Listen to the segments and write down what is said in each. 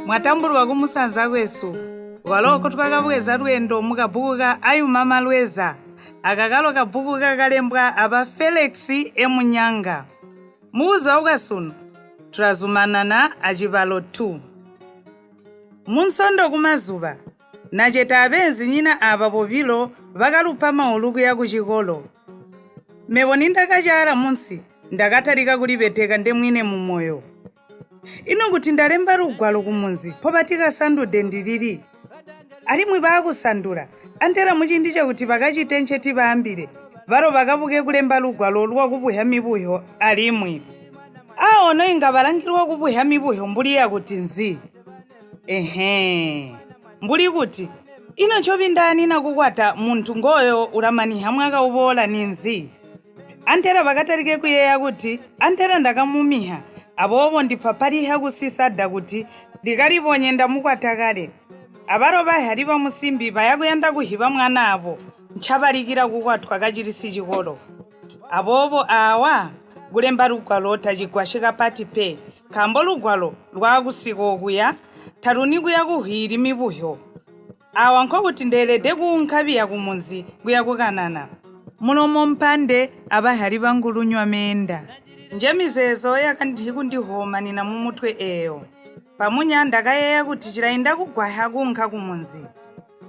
Mwatambulwa kumusanza kwesu, kwalo nkotwakabweza lweendo mukabbuku ka Ayuma Malweza, aka kalo kabbuku kakalembwa aba Felix M. Nyanga. Mubuzuba bwasunu, tulazumanana acibalo 2. Munsondo kumazuba, Nacheta abeenzinyina aaba bobilo bakalupa maulu kuya kucikolo. Mebo nindakacaala munsi, ndakatalika kulibeteka ndemwini mumoyo. Ino kuti ndalemba lugwalo kumunzi mpobatikasandude ndilili? Alimwi baakusandula, antela muciindi cakuti bakacite ncetibaambile, balo bakabuke kulemba lugwalo lwakubuhya mibuhyo alimwi. Aa ono inga balangilwa kubuhya mibuhyo mbuli yakuti nzi? Ehe, mbuli kuti, ino ncobindaanina kukwata muntu ngooyo ulamaniha mwaka uboola ninzi? Antela bakatalike kuyeeya kuti, antela ndakamumiha, aboobo ndipapaliha kusisa da kuti likalibonye ndamukwata kale. Abalo bahyali bamusimbi bayakuyanda kuhiba mwanaabo ncabalikila kukwatwa kacili sicikolo. Aboobo aawa kulemba lugwalo tacigwasyi kapati pe, nkaambo lugwalo lwaakusika okuya taluni kuya kuhwiili mibuhyo. Aawa nkokuti ndeelede kuunka biya kumunzi kuya kukanana. Mulomo mpande abahyali bangu lunywa meenda. Njemizeezo yakandihikundihoomanina mumutwe eeyo. Pamunya ndakayeeya kuti cilainda kugwahya kuunka kumunzi.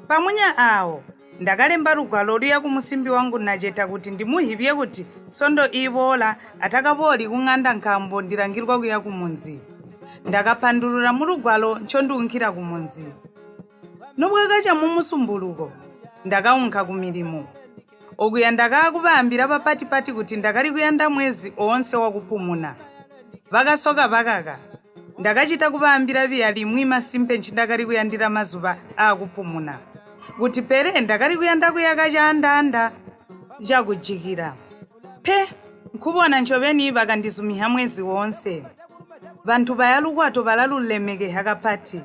Pamunya aawo, ndakalemba lugwalo luya kumusimbi wangu Nacheta kuti ndimuhibye kuti nsondo iiboola atakabooli kuŋanda nkaambo ndilangilwa kuya kumunzi. Ndakapandulula mulugwalo nconduunkila kumunzi. Nobwakaca mumusumbuluko, ndakaunka kumilimo. Okuya ndakaakubaambila bapati-pati kuti ndakali kuyanda mwezi oonse wakupumuna. Bakasoka bakaka. Ndakacita kubaambila biya limwi masimpe ncindakali kuyandila mazuba aakupumuna. Kuti pele ndakali kuyanda kuyaka caandaanda cakujikila. Pe, nkubona ncobeni bakandizumiha mwezi woonse. Bantu baya lukwato balalulemekeha kapati.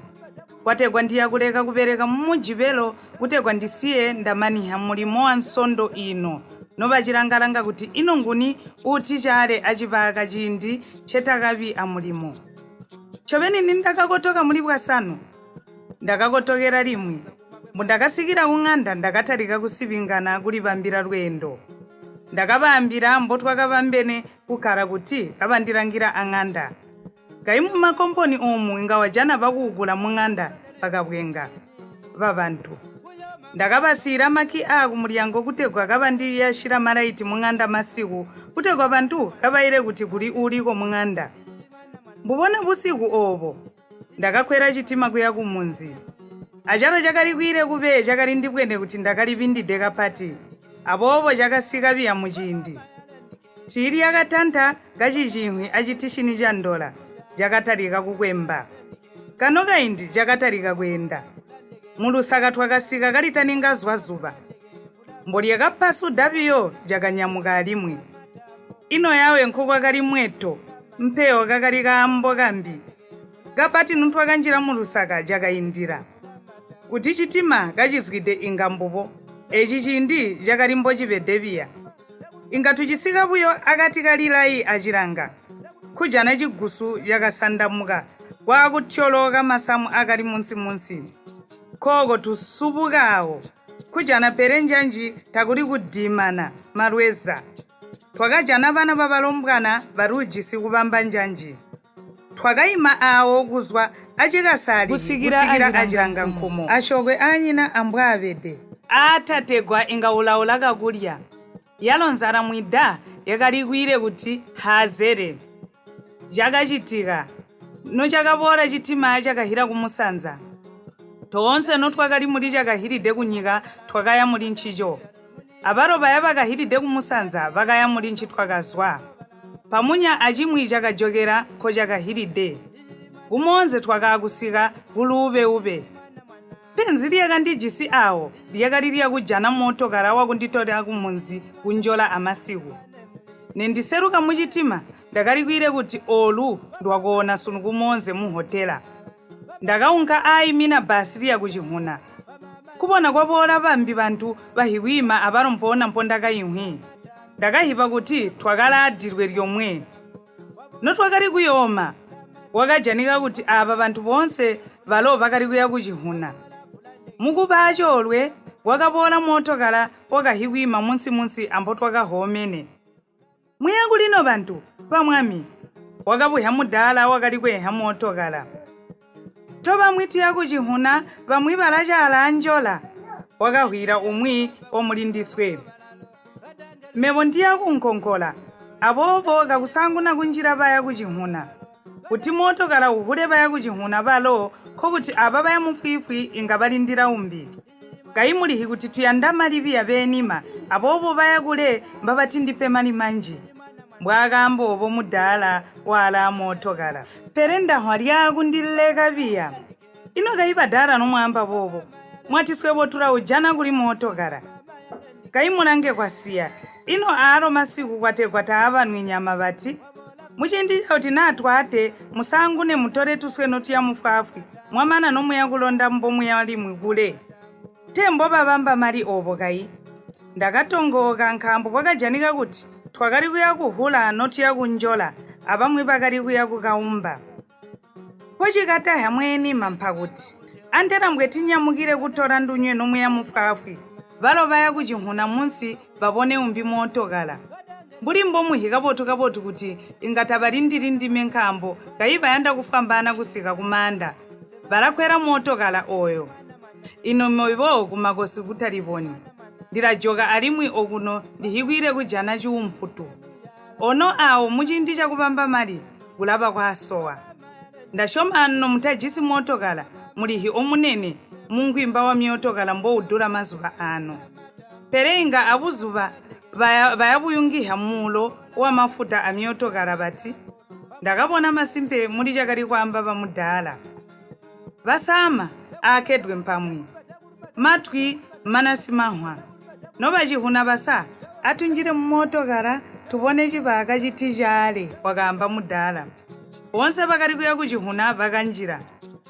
Kwategwa ndiyakuleka kubeleka mu Mujibelo kutegwa ndisiye ndamaniha mulimo wa nsondo ino nobacilanga-langa kuti ino nguni uuticaale acibaaka ciindi ncetakabi amulimo. Ncobeni nindakakotoka muli Bwasanu, ndakakotokela limwi. Mbundakasikila kuŋanda ndakatalika kusibingana kulibambila lweendo. Ndakabaambila mbotwakabambene kukkala kuti kabandilangila aŋanda. Kayi mumakkomponi oomu inga wajana bakuukula muŋanda bakabwenga babantu. Ndakabasiila makkii aakumulyango kutegwa kabandiyasyila malaiti muŋanda masiku kutegwa bantu kabaile kuti kuli uuliko muŋanda. Mbubona busiku oobo, ndakakkwela citima kuya kumunzi. Acalo cakali kwiile kubee cakalindibwene kuti ndakalibindide kapati, aboobo cakasika biya muciindi. Tiilyakatanta kaciciinhwi acitisyini ca Ndola, cakatalika kukwemba. Kano kaindi cakatalika kweenda. Mu Lusaka twakasika kalitaninga zwa zuba. Mbolyakapasuda biyo cakanyamuka alimwi. Ino yawe nkokwakali mweto, mpeyo kakali kaambo kambi. Kapati notwakanjila mu Lusaka cakaindila. Kuti citima kacizwide inga mbubo, eeci ciindi cakali mbocibede biya. Inga tucisika buyo akati kalilayi acilanga, nkujana cigusu cakasandamuka kwaakutyolooka masamu aakali munsi-munsi. Nkooko tusubuka aawo, nkujana pele njanji takuli kudiimana malweza. Twakajana bana babalombwana baluujisi kubamba njanji. Twakaima aawo kuzwa acikasaalihi Kusikila kusikila acilangankumo. acilangankumo. Ashokwe aanyina ambwaabede. Aatategwa inga ulaula kakulya. Yalo nzala mwida yakali kwiile kuti haazele. Cakacitika nocakaboola citima cakahila kumusanza. Toonse notwakali muli cakahilide kunyika twakaya muli ncico. Abalo baya bakahilide kumusanza bakaya muli ncitwakazwa. Pamunya acimwi cakajokela nkocakahilide. Kumoonze twakaakusika kuluubeube. Penzi lyakandijisi aawo lyakali lyakujana mootokala wakunditola kumunzi kunjola amasiku. Nendiseluka mucitima ndakali kwiile kuti oolu ndwakoona sunu kumoonze muhotela. Ndakaunka aaimina bbaasi liya kucihuna. Kubona kwaboola bambi bantu bahikwiima abalo mpoona mpondakainhwi. Ndakahiba kuti twakalaadilwe lyomwe. Notwakali kuyooma, Kwakajanika kuti aaba bantu boonse balo bakali kuya kucihuna. Mukuba acoolwe, kwakaboola mootokala wakahikwiima munsi-munsi ampotwakahoomene. Muya kuli nobantu ba Mwami? Wakabuhya mudaala wakali kweenha mootokala. Tobamwi tuya kucihuna bamwi balacaala a Njola, wakahwiila umwi wamulindiswe. Mebo ndiya ku Nkonkola, aboobo kakusaanguna kunjila baya kucihuna. Kuti mootokala uhule baya kucihuna balo, nkokuti aaba baya mufwiifwi inga balindila umbi. Kayi mulihi kuti tuyanda mali biya beenima, aboobo baya kule mbabatindipe mali manji. Mbwaakaamba oobo mudaala waalaa mootokala. Pele ndahwa lyaakundileka biya. Ino kayi badaala nomwaamba boobo, mwati swebo tulaujana kuli mootokala? Kayi mulange kwasiya, ino aalo masiku kwategwa taabanwi nyama bati? Muciindi cakuti naa twaate, musaangune mutole tuswe notuya mufwaafwi, mwamana nomuya kulonda mbomuya limwi kule. Tee mbobabamba mali oobo kayi? Ndakatongooka nkaambo kwakajanika kuti twakali kuya kuhula notuya ku Njola abamwi bakali kuya ku Kaumba. Mpocikatahya mweenima mpakuti, antela mbwetinyamukile kutola ndunywe nomuya mufwaafwi, balo baya kucihuna munsi babone umbi mootokala. Mbuli mbomuhi kabotu-kabotu kuti inga tabalindili ndime nkaambo kayi bayanda kufwambaana kusika kumaanda, balakwela mootokala ooyo. Ino mebo kumakosi kutalibonyi, ndilajoka alimwi okuno ndihikwiile kujana cuumputu. Ono aawo muciindi cakubamba mali, kulaba kwaasowa. Ndasyoma nomutajisi mootokala mulihi omunene mungwimba wamyootokala mboudula mazuba aano. Pele inga abuzuba bayabuyungihya muulo wamafuta amyootokala bati, Ndakabona masimpe muli cakali kwaamba bamudaala. Basaama aakkedwe mpamwi. Matwi mana simahwa. Nobacihuna basa, atunjile mumootokala tubone cibaaka citi caale, wakaamba mudaala. Boonse bakali kuya kucihuna bakanjila.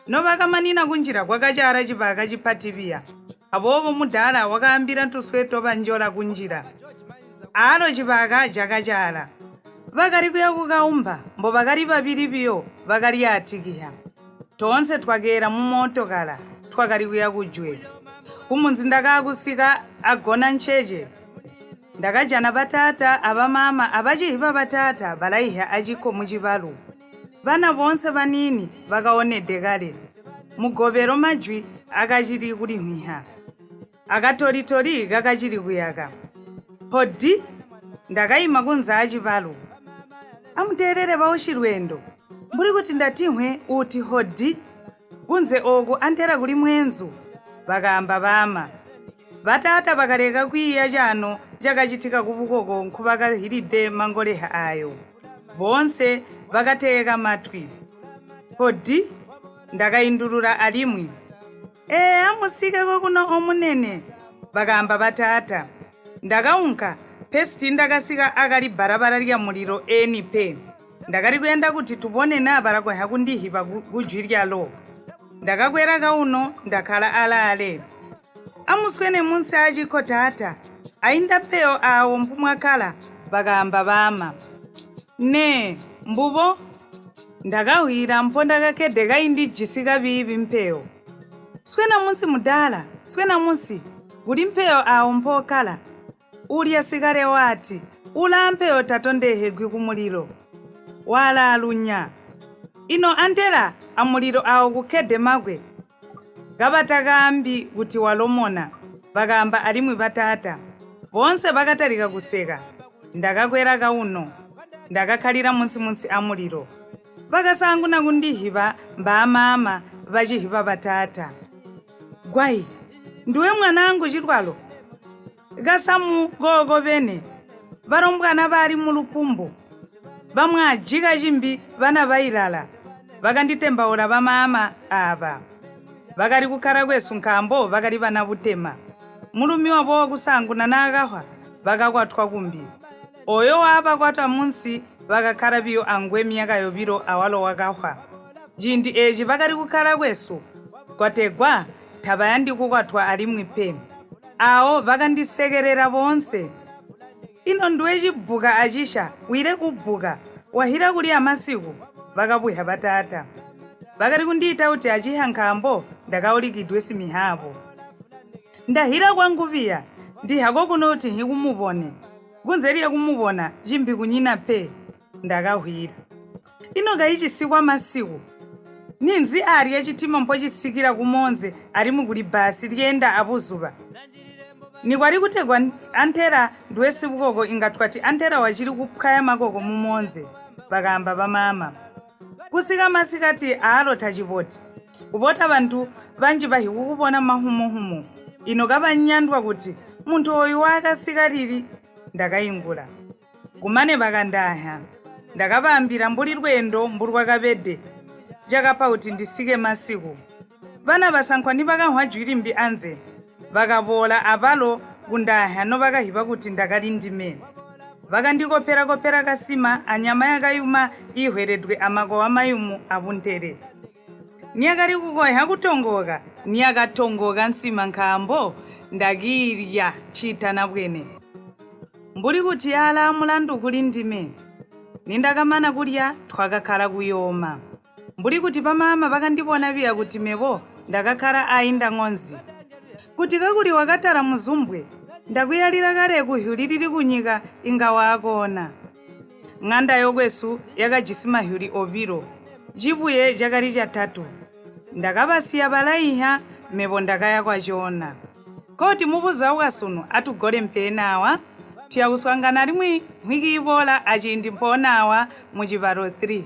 Nobakamanina kunjila kwakacaala cibaaka cipati biya. Aboobo mudaala wakaambila tuswe toba Njola kunjila. Aalo cibaaka cakacaala. Bakali kuya ku Kaumba mbobakali babili biyo bakalyaatikiha. Toonse twakeela mumootokala twakali kuya kujwe. Kumunzi ndakaakusika agona ncece. Ndakajana bataata abamaama abacihi babataata balaihya acikko mucibalu. Bana boonse baniini bakaonede kale. Mugobelo majwi akacili kulinhwiha. Akatolitoli kakacili kuyaka. Hodi! Ndakaima kunze aacibalu. Amuteelele bausyi lweendo, mbuli kuti ndatinhwe uuti hodi! Kunze ooku antela kuli mweenzu, bakaamba baama. Bataata bakaleka kwiiya caano cakacitika kubukoko nkubakahilide mangoleha aayo. Boonse bakateeka matwi. Hodi! Ndakaindulula alimwi. Ee, amusike kokuno omunene, bakaamba bataata. Ndakaunka, pesi tiindakasika akali bbalabala lyamulilo eeni pe. Ndakali kuyanda kuti tubone naa balakonhya kundihiba kujwi lyalo. Ndakakwela kauno ndakkala alaale. Amuswene munsi aacikko taata, ainda peyo aawo mpumwakkala, bakaamba baama. Nee, mbubo, ndakahwiila mpondakakkede kaindijisi kabiibi mpeyo. Swena munsi mudaala, swena munsi, kuli mpeyo aawo mpookkala. Uulya sikale wati, Uulaampeyo tatondehegwi kumulilo. Walaalunya. Ino antela amulilo aawo kukkede makwe? Kabatakaambi kuti walomona, bakaamba alimwi bataata. Boonse bakatalika kuseka. Ndakakwela kauno. Ndakakkalila munsi-munsi amulilo. Bakasaanguna kundihiba mbaamaama bacihiba bataata. Gwayi, nduwe mwanaangu cilwalo? Kasamu kookobene, balombwana bali mulupumbu, bamwaajika cimbi bana bailala, bakanditembaula bamaama aaba. Bakali kukkala kwesu nkaambo bakali banabutema. Mulumi wabo wakusaanguna naakahwa, bakakwatwa kumbi. Ooyo waabakwata munsi bakakkala biyo anguwe myaka yobilo awalo wakahwa. Ciindi eeci bakali kukkala kwesu, kwategwa tabayandi kukwatwa alimwi pe. Aawo bakandisekelela boonse. Ino nduwe cibbuka acisha, wiile kubbuka, wahila kuli amasiku? Bakabuhya bataata. Bakali kundiita kuti aciha nkaambo ndakaulikidwe simihaabo. Ndahila kwangu biya, ndiha kokuno kuti nhikumubone. Kunze lya kumubona cimbi kunyina pe, ndakahwila. Ino kayi cisikwa masiku? Ninzi aalya citima mpocisikila kumoonze alimwi kuli bbaasi lyeenda abuzuba? Nikwali kutegwa antela nduwe sibukoko inga twati antela wacili kupwaya makoko mumoonze, bakaamba bamaama. Kusika masikati aalo taciboti. Kubota bantu banji bahikukubona mahumohumo. Ino kabanyandwa kuti, Muntu ooyu wakasika lili? Ndakaingula. Kumane bakandaanhya. Ndakabaambila mbuli lweendo mbulwakabede cakapa kuti ndisike masiku. Bana basankwa nibakanhwa jwi limbi anze, bakaboola abalo kundaanhya nobakahiba kuti ndakali ndime. Bakandikopela-kopela kasima anyama yakayuma iihweledwe amakowa mayumu abuntele. Niyakali kukonhya kutongooka, niyakatongooka nsima nkaambo ndakiilya ncitanabwene. Mbuli kuti yaalaa mulandu kuli ndime. Nindakamana kulya, twakakkala kuyooma. Mbuli kuti bamaama bakandibona biya kuti mebo ndakakkala ainda ŋonzi. Kuti kakuli wakatala muzumbwe, ndakuyalila kale kuhyuli lili kunyika inga waakoona. Ŋanda yokwesu yakajisi mahyuli obilo, cibuye cakali catatu. Ndakabasiya balainhya, mebo ndakaya kwacoona. Nkokuti mubuzuba bwasunu atugole mpeena aawa, tuyakuswaangana alimwi mvwiki iiboola aciindi mpoona aawa mucibalo 3.